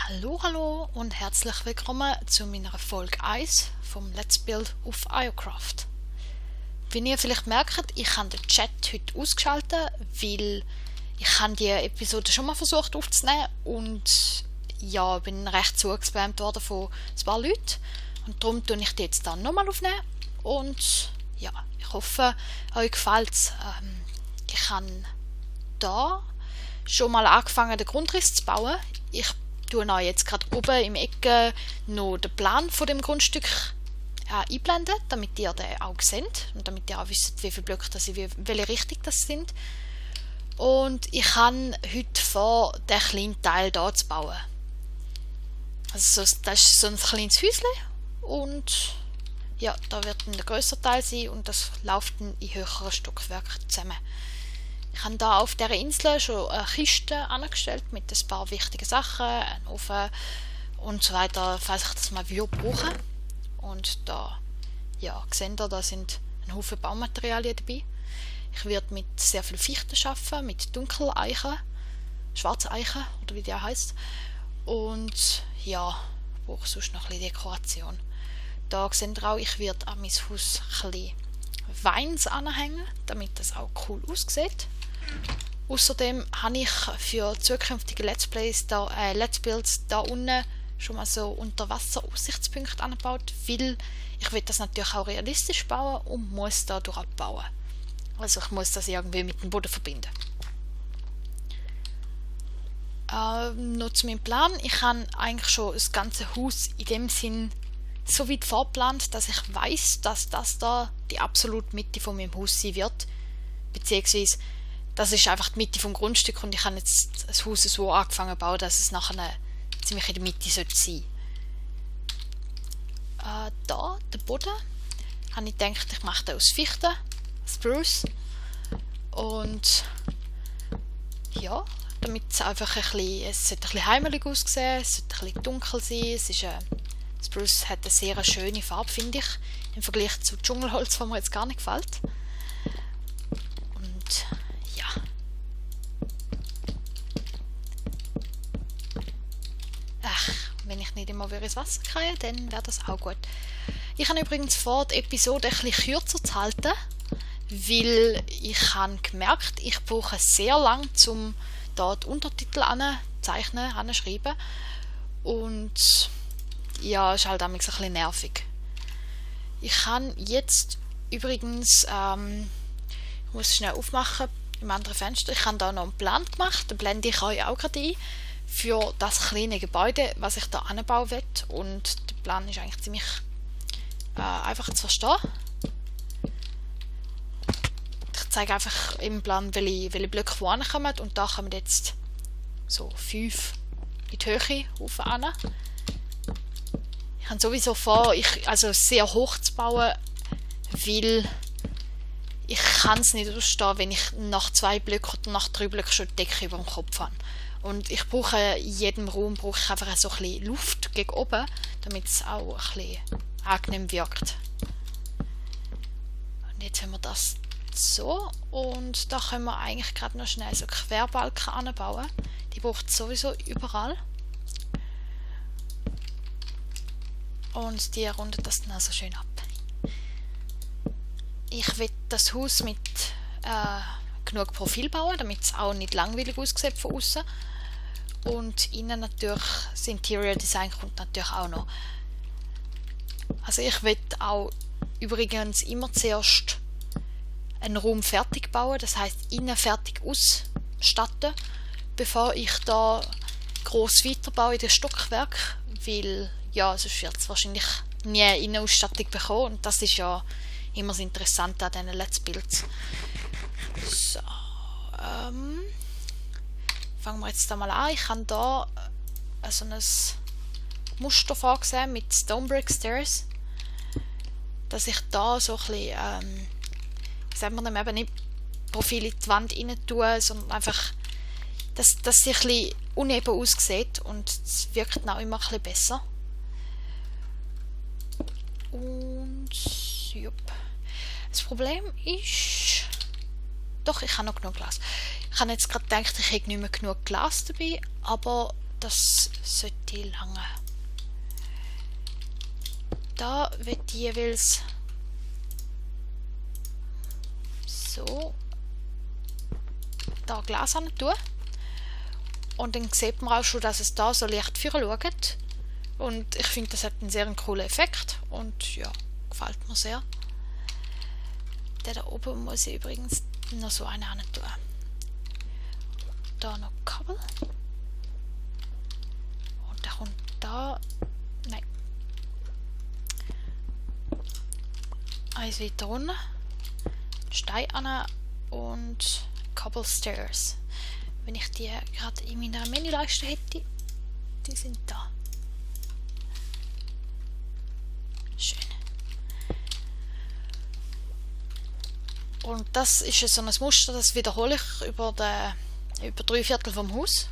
Hallo, hallo und herzlich willkommen zu meiner Folge 1 vom Let's Build auf IOCraft. Wie ihr vielleicht merkt, ich habe den Chat heute ausgeschaltet, weil ich habe die Episode schon mal versucht aufzunehmen und ja, bin recht zugespammt worden von ein paar Leuten und darum tue ich die jetzt dann nochmal aufnehmen und ja, ich hoffe, euch gefällt es. Ich habe da schon mal angefangen, den Grundriss zu bauen. Ich tue euch jetzt gerade oben im Ecke noch den Plan von dem Grundstück einblenden, damit ihr den auch seht und damit ihr auch wisst, wie viele Blöcke das sind, welche Richtung das sind. Und ich habe heute vor, den kleinen Teil hier zu bauen. Also das ist so ein kleines Häuschen und ja, da wird ein grösser Teil sein und das läuft dann in höheren Stockwerken zusammen. Ich habe da auf dieser Insel schon eine Kiste angestellt mit ein paar wichtigen Sachen, einen Ofen und so weiter, falls ich das mal brauche. Und da, ja, seht ihr, da sind ein Haufen Baumaterialien dabei. Ich werde mit sehr viel Fichten arbeiten, mit Dunkeleichen, Schwarzeichen oder wie die heisst. Und ja, ich brauche sonst noch ein bisschen Dekoration. Da seht ihr auch, ich werde an mein Haus ein bisschen Weins anhängen, damit das auch cool aussieht. Außerdem habe ich für zukünftige Let's Builds da unten schon mal so Unterwasser-Aussichtspunkte angebaut, weil ich will das natürlich auch realistisch bauen und muss da durchbauen. Also ich muss das irgendwie mit dem Boden verbinden. Noch zu meinem Plan. Ich habe eigentlich schon das ganze Haus in dem Sinn so weit vorgeplant, dass ich weiß, dass das da die absolute Mitte von meinem Haus sein wird. Beziehungsweise das ist einfach die Mitte vom Grundstück und ich habe jetzt das Haus so angefangen zu bauen, dass es nachher ziemlich in der Mitte sein sollte. Da, der Boden, habe ich gedacht, ich mache den aus Fichten, Spruce. Und ja, damit es einfach es sollte ein bisschen heimelig aussehen, es sollte ein bisschen dunkel sein. Spruce hat eine sehr schöne Farbe, finde ich, im Vergleich zu Dschungelholz, was mir jetzt gar nicht gefällt. Und ja. Ach, wenn ich nicht immer ins Wasser kriege, dann wäre das auch gut. Ich habe übrigens vor, die Episode ein bisschen kürzer zu halten, weil ich habe gemerkt, ich brauche sehr lang, um dort Untertitel anzuzeichnen, anzuschreiben. Und ja, ist halt ein bisschen nervig. Ich kann jetzt übrigens, ich muss schnell aufmachen im anderen Fenster, ich habe da noch einen Plan gemacht, den blende ich euch auch gerade ein, für das kleine Gebäude, was ich da anbauen will. Und der Plan ist eigentlich ziemlich einfach zu verstehen. Ich zeige einfach im Plan, welche Blöcke wohin kommen und da kommen jetzt so 5 in die Höhe rauf an. Ich habe sowieso vor, also sehr hoch zu bauen, weil ich kann es nicht ausstehen, wenn ich nach 2 Blöcken oder nach 3 Blöcken schon die Decke über dem Kopf habe. Und ich brauche in jedem Raum ich einfach so ein bisschen Luft gegen oben, damit es auch ein bisschen angenehm wirkt. Und jetzt haben wir das so und da können wir eigentlich gerade noch schnell so Querbalken anbauen. Die braucht es sowieso überall. Und die rundet das dann also schön ab. Ich will das Haus mit genug Profil bauen, damit es auch nicht langweilig aussieht von außen. Und innen natürlich, das Interior Design kommt natürlich auch noch. Also ich will auch übrigens immer zuerst einen Raum fertig bauen, das heißt innen fertig ausstatten, bevor ich da gross weiterbaue in das Stockwerk, weil ja, sonst wird es wahrscheinlich nie Innenausstattung bekommen und das ist ja immer das Interessante an diesen Let's Builds. So, fangen wir jetzt da mal an. Ich habe da so ein Muster vorgesehen mit Stone Brick Stairs, dass ich da so ein bisschen, wie sagt man dem, eben nicht Profil in die Wand rein tue, sondern einfach, dass sie ein bisschen uneben aussieht und es wirkt dann auch immer ein bisschen besser. Und jupp. Das Problem ist, doch, ich habe noch genug Glas. Ich habe jetzt gerade gedacht, ich hätte nicht mehr genug Glas dabei, aber das sollte lange. Da wird jeweils so da Glas hin tun. Und dann sieht man auch schon, dass es da so leicht führen schaut. Und ich finde, das hat einen sehr coolen Effekt. Und ja, gefällt mir sehr. Der da oben muss ich übrigens noch so einen hin tun. Da noch Kabel. Und der kommt da. Nein. Eins weiter runter. Stein an und Cobble Stairs. Wenn ich die gerade in meiner Menüleiste hätte, die sind da. Schön. Und das ist so ein Muster, das wiederhole ich über 3/4 vom Haus.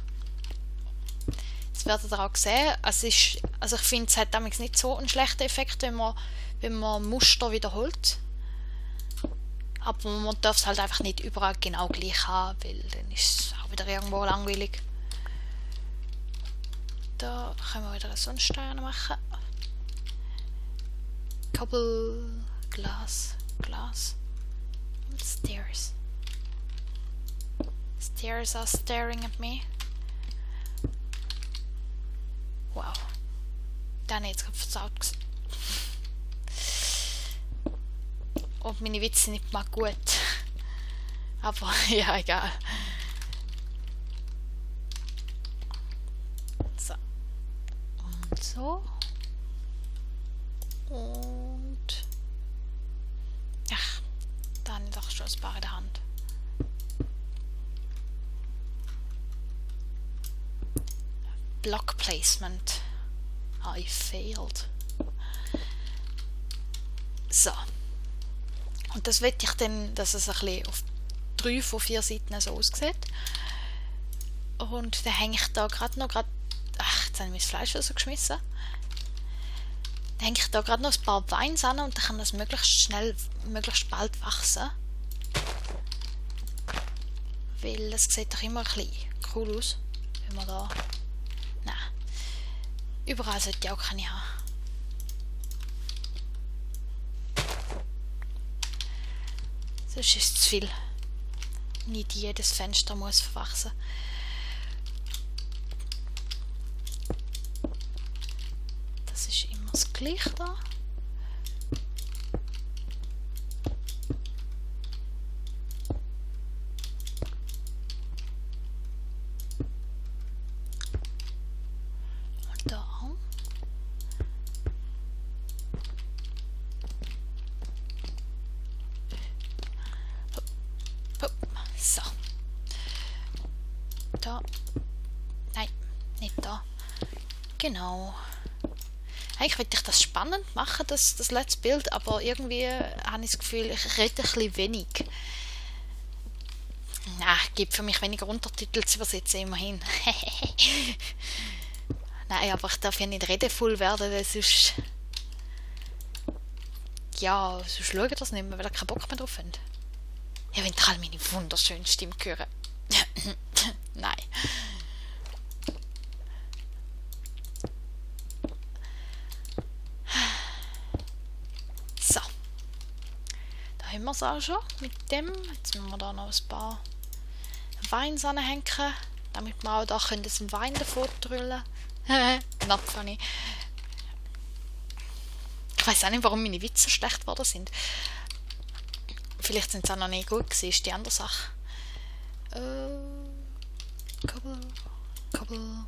Das werdet ihr auch sehen. Also ich finde, es hat damals nicht so einen schlechten Effekt, wenn man Muster wiederholt. Aber man darf es halt einfach nicht überall genau gleich haben, weil dann ist es auch wieder irgendwo langweilig. Da können wir wieder so einen Stein machen. Cobble, Glas und Stairs. Stairs are staring at me. Wow. Da habe ich jetzt gerade versaut gesehen. Und meine Witze sind nicht mal gut. Aber ja, egal. So. Und so. Und. Ach, da habe ich doch schon ein paar in der Hand. Block Placement. I failed. So. Und das will ich dann, dass es ein bisschen auf 3 von 4 Seiten so aussieht. Und dann hänge ich da gerade noch, ach, jetzt habe ich mein Fleisch so geschmissen. Dann hänge ich da gerade noch ein paar Vines an und dann kann das möglichst schnell, möglichst bald wachsen. Weil es sieht doch immer ein bisschen cool aus, wenn man da... Nein. Überall sollte ich auch keine haben. Sonst ist es zu viel. Nicht jedes Fenster muss verwachsen. Das ist immer das Gleiche da. Und da auch. So. Da. Nein, nicht da. Genau. Eigentlich wollte ich das spannend machen, das letzte Bild, aber irgendwie habe ich das Gefühl, ich rede ein bisschen wenig. Na, gibt für mich weniger Untertitel zu übersetzen, immerhin. Nein, aber ich darf ja nicht redevoll werden, weil sonst... Ja, sonst schaue ich das nicht mehr, weil ich keinen Bock mehr drauf habe. Ja, wenn ihr alle meine wunderschöne Stimme hören. Nein. So. Da haben wir es auch schon mit dem. Jetzt müssen wir da noch ein paar Weins anhängen, damit wir auch da ein Wein davon drüllen können. Knapp habe ich. Ich weiß auch nicht, warum meine Witze schlecht geworden sind. Vielleicht sind sie auch noch nicht gut gewesen, ist die andere Sache. Kabel.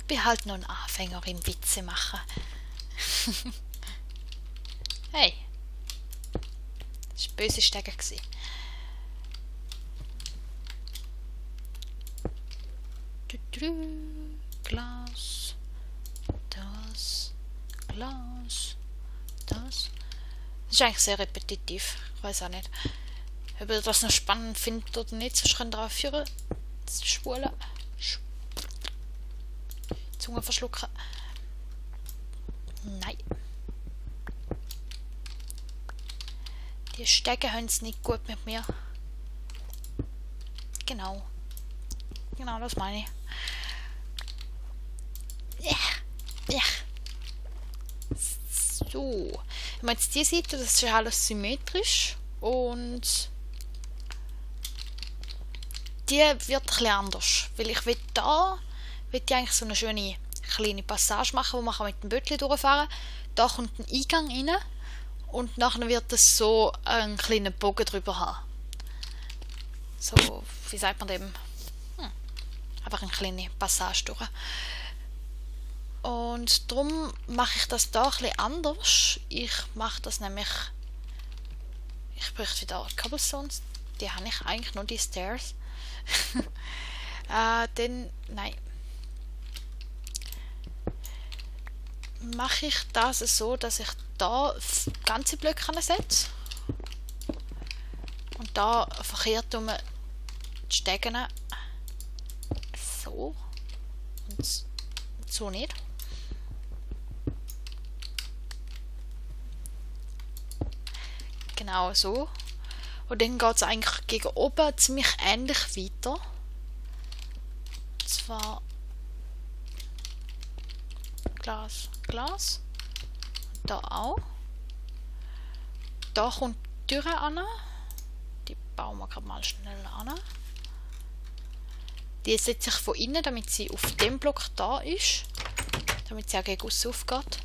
Bin halt noch ein Anfänger im Witze machen. Hey. Das war böse Stege gewesen. Glas. Das. Glas. Das ist eigentlich sehr repetitiv. Ich weiß auch nicht, ob ihr das noch spannend findet oder nicht. Sonst könnt ihr auch führen. Spulen. Zunge verschlucken. Nein. Die Stege haben es nicht gut mit mir. Genau. Genau, das meine ich. Ja. Ja. So. Ich meine, jetzt die Seite, das ist alles symmetrisch. Und die wird ein bisschen anders. Weil ich will eigentlich so eine schöne kleine Passage machen, wo man mit dem Bötchen durchfahren kann. Da kommt ein Eingang rein. Und nachher wird es so einen kleinen Bogen drüber haben. So, wie sagt man dem? Einfach eine kleine Passage durch. Und darum mache ich das da ein bisschen anders. Ich mache das nämlich... Ich bräuchte wieder Cobblestones. Die habe ich eigentlich nur, die Stairs. Dann... Nein. Mache ich das so, dass ich da ganze Blöcke setze. Und da verkehrt um die Stegen. So. Und so nicht. Genau so. Und dann geht es eigentlich gegen oben ziemlich ähnlich weiter. Und zwar Glas, Glas. Da auch. Da kommt die Tür an. Die bauen wir gerade mal schnell an. Die setze ich von innen, damit sie auf dem Block da ist. Damit sie auch gegen aussen aufgeht.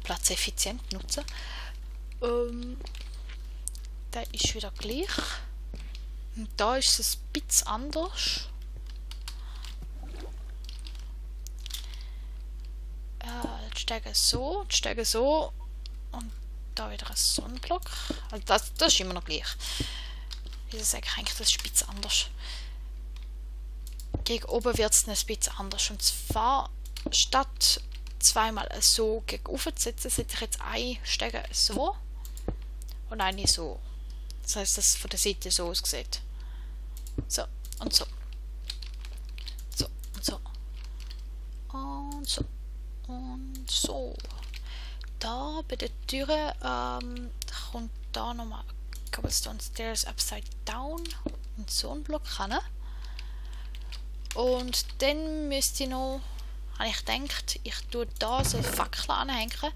Platz effizient nutzen. Der ist wieder gleich. Und da ist es ein bisschen anders. Die Stege so. Und da wieder ein Sonnenblock. Also das ist immer noch gleich. Das sage ich eigentlich, das ist ein bisschen anders. Gegen oben wird es ein bisschen anders. Und zwar statt zweimal so gegen oben zu setzen, setze ich jetzt eine Stege so und eine so. Das heißt, dass es von der Seite so aussieht. So und so. So und so. Und so. Und so. Da bei der Türe kommt da nochmal Cobblestone Stairs Upside Down und so ein Block ran. Und dann müsste ich noch, habe ich gedacht, ich tue da so Fackeln anhängen.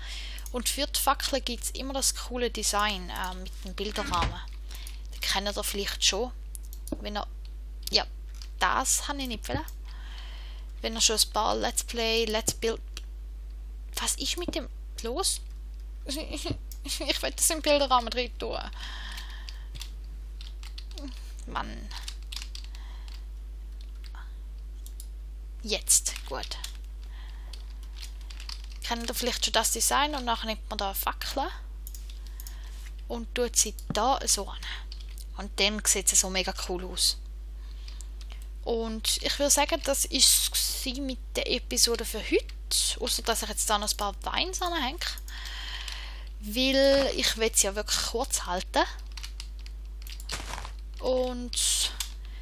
Und für die Fackeln gibt es immer das coole Design mit dem Bilderrahmen. Das kennt ihr vielleicht schon. Wenn ihr, ja, das habe ich nicht wollen. Wenn ihr schon ein paar Let's Play, Let's Build... Was ist mit dem los? Ich will das im Bilderrahmen drin tun. Mann. Jetzt, gut. Kennt ihr vielleicht schon das Design und nachher nimmt man da eine Fackel und tut sie da so an. Und dann sieht es so mega cool aus. Und ich würde sagen, das ist es mit der Episode für heute. Außer dass ich jetzt da noch ein paar Weins anhänge. Weil ich will sie ja wirklich kurz halten. Und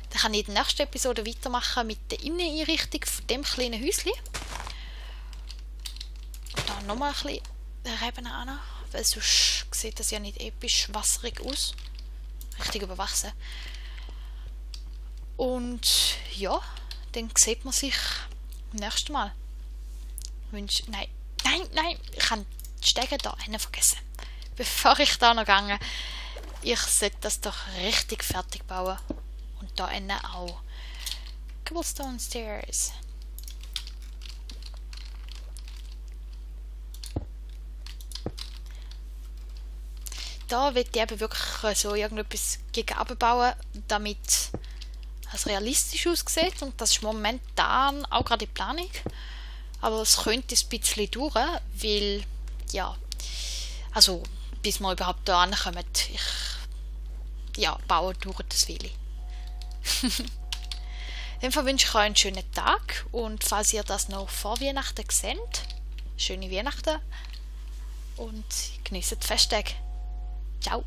dann kann ich in der nächsten Episode weitermachen mit der Inneneinrichtung von dem kleinen Häuschen. Und da nochmal ein bisschen Reben an, weil sonst sieht das ja nicht episch wasserig aus. Richtig überwachsen. Und ja, dann sieht man sich beim nächsten Mal. Nein, ich habe die Stege da vergessen. Bevor ich da noch gehe, ich sollte das doch richtig fertig bauen. Und da auch. Cobblestone Stairs. Da will ich eben wirklich so irgendetwas gegen bauen, damit es realistisch aussieht. Und das ist momentan auch gerade die Planung. Aber es könnte ein bisschen dauern, weil, ja, also bis wir überhaupt da ankommen, bauen dauert das viele. In dem Fall wünsche ich euch einen schönen Tag und falls ihr das noch vor Weihnachten seht, schöne Weihnachten und genießt die Festtage. Ciao!